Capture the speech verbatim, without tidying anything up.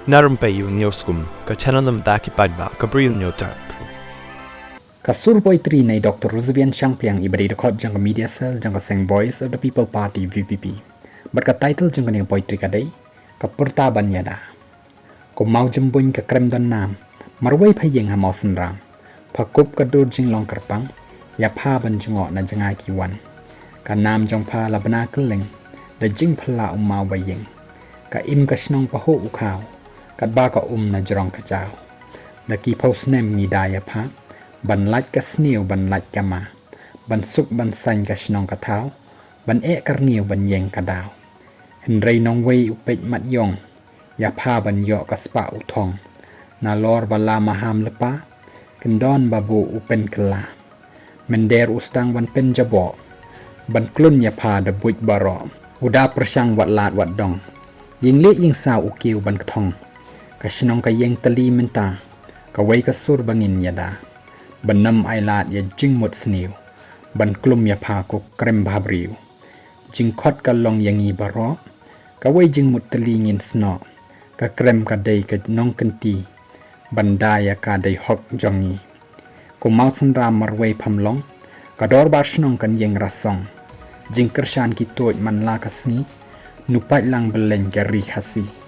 Na rympei ïa u Newskum, ka channel na bynta ki paidbah, ka Bri u Newtap. Ka sur poetry na i Doctor Ruzavian Shangpliang, i ba dei dkhot jong ka media cell jong ka seng Voice of the People Party, V P P. Bad ka title jong kane ka poetry ka dei, Ka Pyrta Ban Ïada. Ko maw jymbuin ka krem don nam, marwei pha ïeng ha maw synram. Pha kup ka dur jinglong kyrpang, ïa pha ban jngoh na jngai ki wan. Ka nam jong pha la bna kylleng, da jingphylla u maw ba ïeng. Ka im ka shnong pha huh u khaw, katba ka um na jrong ka jaw. Da ki phew snem ngi da ïa pha, ban lait ka sniew ban lait ka ma. Ban suk ban saiñ ka shnong ka thaw, ban eh ka rngiew ban ïeng ka daw. Hynrei nongwei u peit mat ïong, ïa pha ban ïoh ka spah u thong. Nalor ba la maham lypa, kyndon ba buh u pynkylla. Mynder u sdang ban pynjaboh, ban klun ïa pha da buit baroh. U da pyrshang wat lad wat dong. Ïing lieh ïing saw u kiew ban kthong. Ka shnong ka ïeng tylli mynta, kawei ka sur ba ngin ïada. Ban ym ailad ïa jingmut sniew, ban klum ïa pha ko krem bhabriew. Jingkhot ka long ïa ngi baroh, kawei jingmut tylli ngin snoh, ka krem ka dei ka nongkynti, ban da ïa ka dei hok jong ngi. Ko maw synram marwei pham long, ka dorbar shnong kan ïeng rasong. Jingkyrshan ki tuid man la ka sngi, nu pait lang bylleiñ ka ri Khasi.